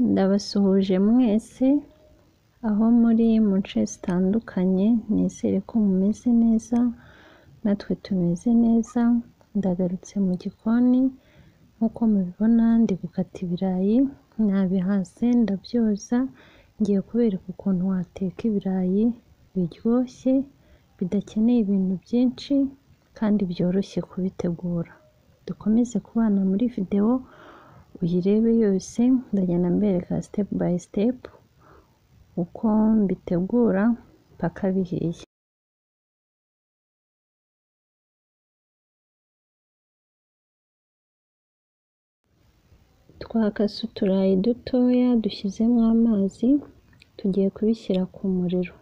Ndabasuhuje mwese aho muri mu nce zitandukanye, nizere ko mumeze neza, natwe tumeze neza. Ndagarutse mu gikoni nk'uko mubibona ndi gukata ibirayi, nabihase ndabyoza, ngiye kubereka ukuntu wateka ibirayi biryoshye, bidakeneye ibintu byinshi kandi byoroshye kubitegura. Dukomeze kubana muri videwo uyirebe yose, ndagenda mbereka step by step uko mbitegura mpaka bihiye. Twakase uturayi dutoya dushyizemo amazi, tugiye kubishyira ku muriro.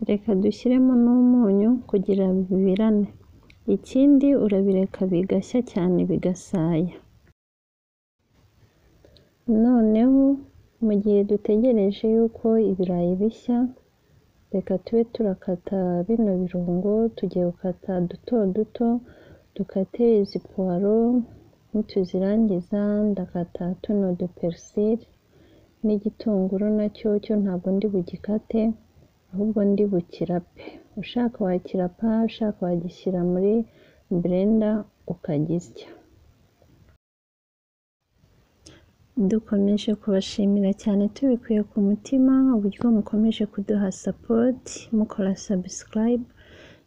Reka dushyiremo n'umunyu kugira bibirane. Ikindi urabireka bigashya cyane bigasaya. Noneho mu gihe dutegereje yuko ibirayi bishya, reka tube turakata bino birungo. Tugiye gukata duto duto, dukate izi puwaro, nituzirangiza ndakata tuno duperisile n'igitunguru nacyo cyo ntabwo ndi bugikate, ahubwo ndi bukirape. Ushaka wakirapa, ushaka wagishyira muri blender ukagisya. Dukomeje kubashimira cyane tubikuye ku mutima uburyo mukomeje kuduha support, mukora subscribe.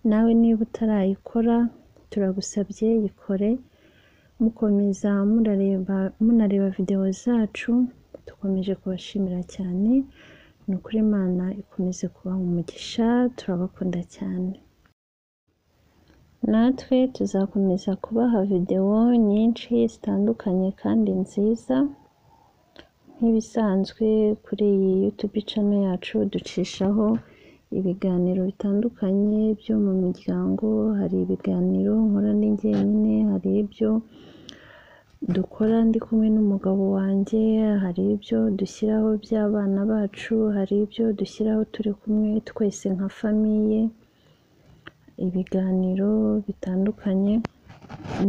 Nawe niba utarayikora turagusabye yikore, mukomeza munareba videwo zacu. Dukomeje kubashimira cyane, ni ukuri Imana ikomeze kubaha umugisha, turabakunda cyane. Natwe tuzakomeza kubaha videwo nyinshi zitandukanye kandi nziza. Nk'ibisanzwe kuri iyi YouTube channel yacu ducishaho ibiganiro bitandukanye byo mu miryango, hari ibiganiro nkora ndi jyenyine, hari ibyo dukora ndi kumwe n'umugabo wanjye, hari ibyo dushyiraho by'abana bacu, hari ibyo dushyiraho turi kumwe twese nka famiye, ibiganiro bitandukanye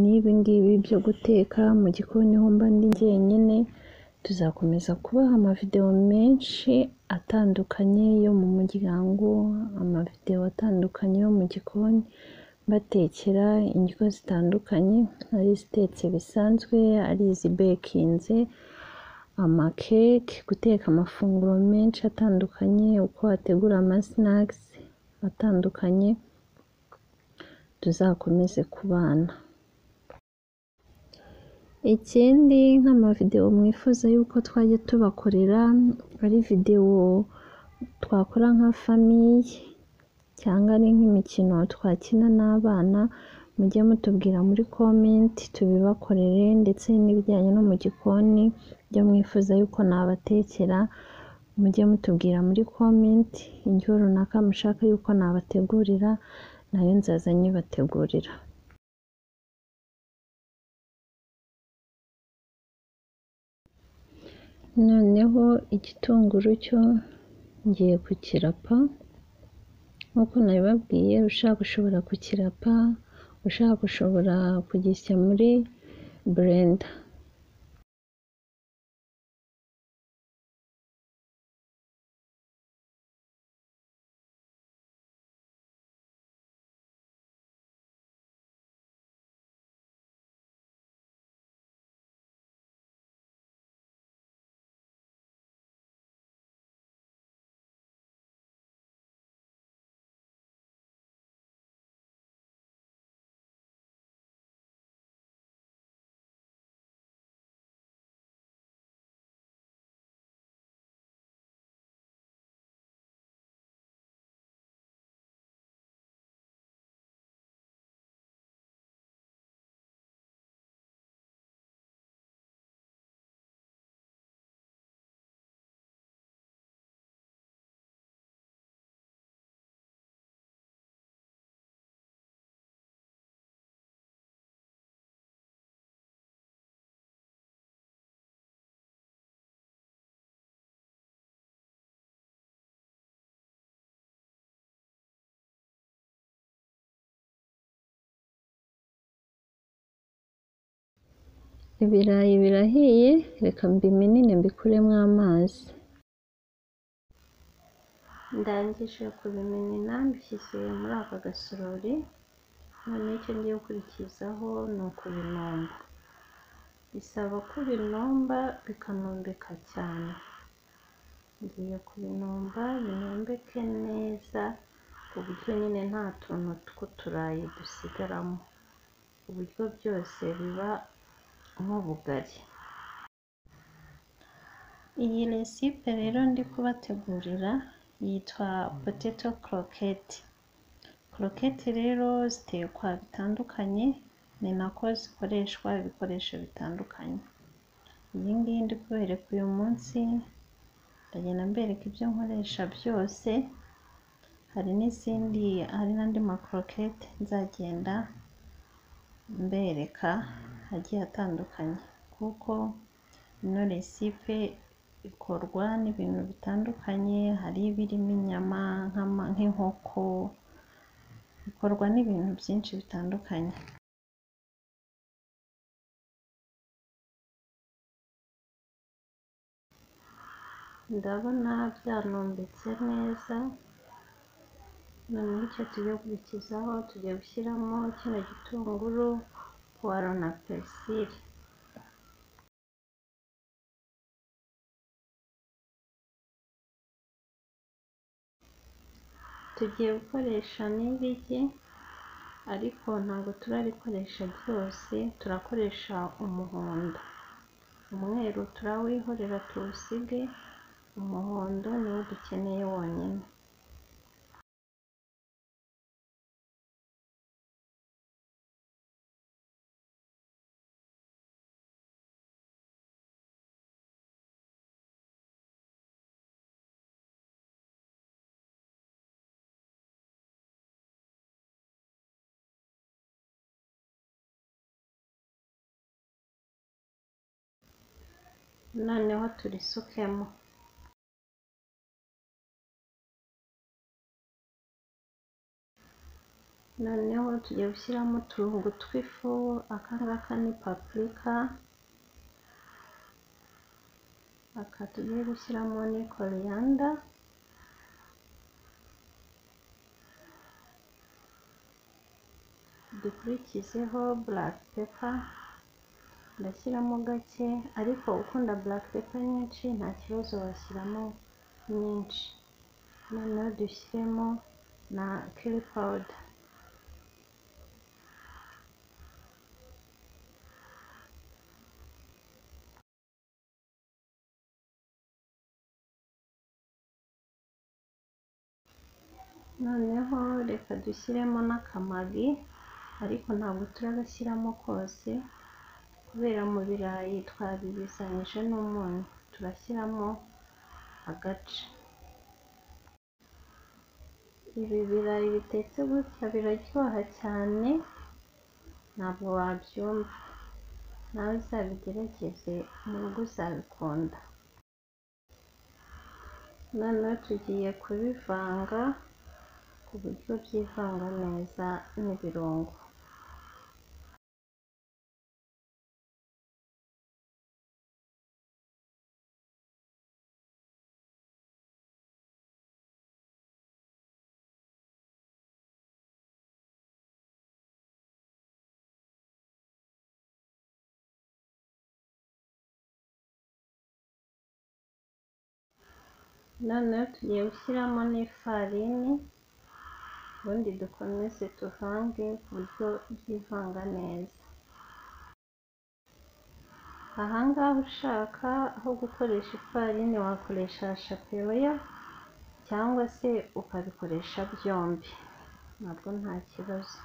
n'ibi ngibi byo guteka mu gikoni ho mba ndi jyenyine. Tuzakomeza kubaha amavidewo menshi atandukanye yo mu muryango, amavidewo atandukanye yo mu gikoni, batekera indyo zitandukanye, ari izitetse bisanzwe, ari izibekinze, amakeke, guteka amafunguro menshi atandukanye, uko wategura amasinakisi atandukanye. Tuzakomeze kubana. Ikindi nk'amavidewo mwifuza yuko twajya tubakorera, ari videwo twakora nka famiye cyangwa ari nk'imikino twakina n'abana, mujye mutubwira muri comment tubibakorere, ndetse n'ibijyanye no mu gikoni ibyo mwifuza yuko nabatekera, mujye mutubwira muri comment indyo runaka mushaka yuko nabategurira, nayo nzaza nyibategurira. Noneho igitunguru cyo ngiye kukirapa nk'uko nabibabwiye, ushaka ushobora kukirapa, ushaka ushobora kugisya muri blender. Ibirayi birahiye, reka mbiminine mbikuremo amazi. Ndangije kubiminina mbishyize muri aka gasorori, noneho icyo ngiye gukurikizaho ni ukubinomba. Bisaba ko ubinomba bikanumbika cyane. Ngiye kubinomba binombeke neza, ku buryo nyine nta tuntu tw'uturayi dusigaramo, ku buryo byose biba nk'ubugari. Iyi resipe rero ndi kubategurira yitwa potato croquette. Croquette rero zitekwa bitandukanye, ni nako zikoreshwa ibikoresho bitandukanye. Iyi ngiyi ndi kubereka uyu munsi, ndagenda mbereka ibyo nkoresha byose. Hari n'izindi, hari n'andi ma croquette nzagenda mbereka agiye atandukanye, kuko ino resipe ikorwa n'ibintu bitandukanye. Hari ibirimo inyama nk'inkoko, ikorwa n'ibintu byinshi bitandukanye. Ndabona byanumbitse neza. Noneho icyo tugiye gukurikizaho, tugiye gushyiramo kino gitunguru, puwaro na perisire. Tugiye gukoresha n'irigi, ariko ntabwo turarikoresha ryose, turakoresha umuhondo. Umweru turawihorera tuwusige, umuhondo niwo dukeneye wonyine. Noneho turisukemo. Noneho tugiye gushyiramo uturungo tw'ifu, aka ngaka ni paprika, aka tugiye gushyiramo ni koriyanda, dukurikizeho black pepper, ndashyiramo gake, ariko ukunda black pepper nyinshi nta kibazo washyiramo nyinshi. Noneho dushyiremo na curry powder. Noneho reka dushyiremo n'akamagi, ariko ntabwo turagashyiramo kose kubera mu birayi twabibizanyije n'umunyu, turashyiramo agace. Ibi birayi bitetse gutya biraryoha cyane, ntabwo wabyumva. Nawe uzabigerageze mu rugo uzabikunda. Noneho tugiye kubivanga ku buryo byivanga neza n'ibirungo. Noneho tugiye gushyiramo n'ifarini, ubundi dukomeze tuvange ku buryo byivanga neza. Aha ngaha ushaka aho gukoresha ifarini wakoresha shaperoya cyangwa se ukabikoresha byombi, nabwo nta kibazo.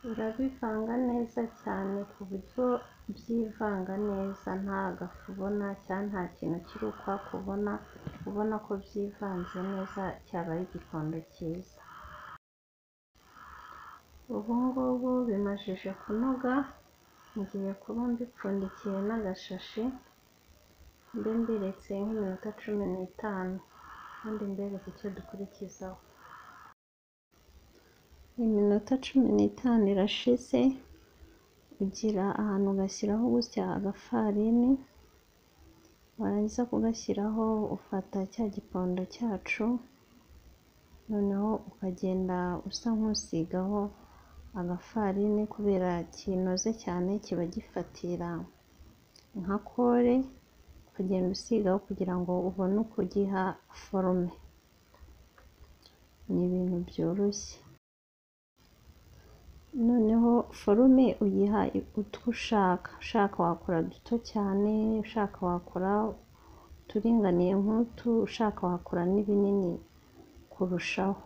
Urabivanga neza cyane ku buryo byivanga neza, nta gafu ubona cyangwa nta kintu kiri ukwako ubona, ubona ko byivanze neza, cyaba ari igikondo cyiza. Ubu ngubu bimajije kunoga, ngiye kuba mbipfundikiye n'agashashi, mbe mbiretse nk'iminota 15, ubundi mbereke icyo dukurikizaho. Iminota 15 irashize, ugira ahantu ugashyiraho gutya agafarini, warangiza kugashyiraho ufata cya gipondo cyacu, noneho ukagenda usa nk'usigaho agafarini, kubera kinoze cyane kiba gifatira nka kore, ukagenda usigaho kugira ngo ubone uko ugiha forume. Ni ibintu byoroshye. Noneho forume uyiha utwo ushaka, ushaka wakora duto cyane, ushaka wakora uturinganiye nk'utu, ushaka wakora n'ibinini kurushaho.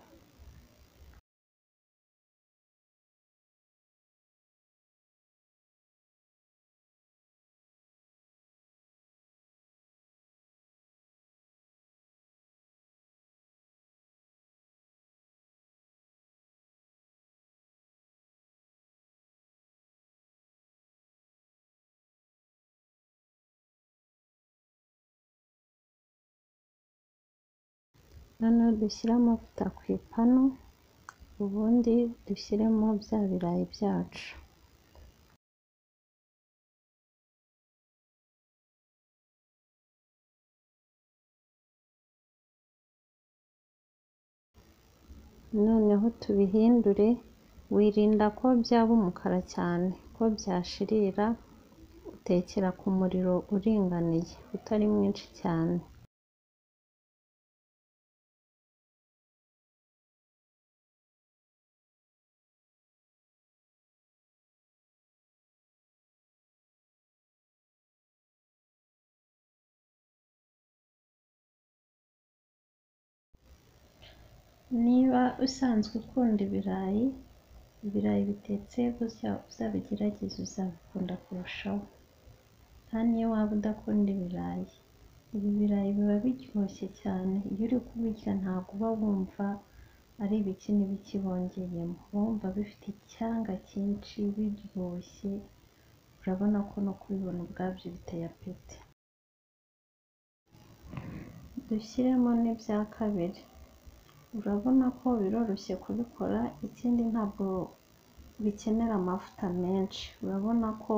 Noneho dushyire amavuta ku ipanu, ubundi dushyiremo bya birayi byacu. Noneho tubihindure, wirinda ko byaba umukara cyane, ko byashirira, utekera ku muriro uringaniye, utari mwinshi cyane. Niba usanzwe ukunda ibirayi, ibirayi bitetse gutya uzabigerageze uzabikunda kurushaho. Kandi niyo waba udakunda ibirayi, ibi birayi biba biryoshye cyane, iyo uri kubirya ntabwo uba wumva ari ibiki n'ibiki bongeyemo, uba wumva bifite icyanga cyinshi, biryoshye, urabona ko no kubibona ubwabyo biteye apeti. Dushyiremo n'ibya kabiri. Urabona ko biroroshye kubikora, ikindi ntabwo bikenera amavuta menshi, urabona ko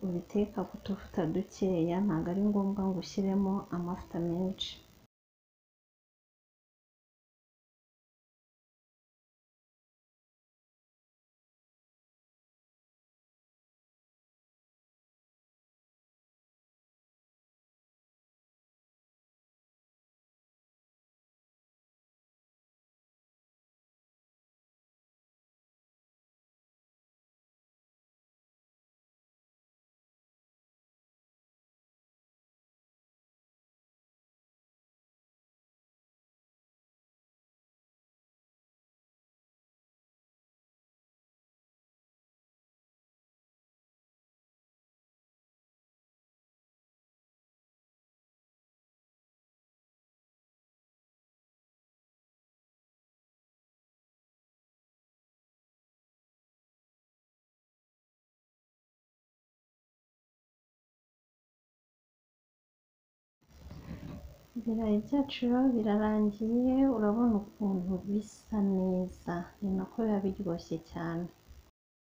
ubiteka ku tuvuta dukeya, ntabwo ari ngombwa ngo ushyiremo amavuta menshi. Ibirayi byacu rero birarangiye, urabona ukuntu bisa neza, ni nako biba biryoshye cyane.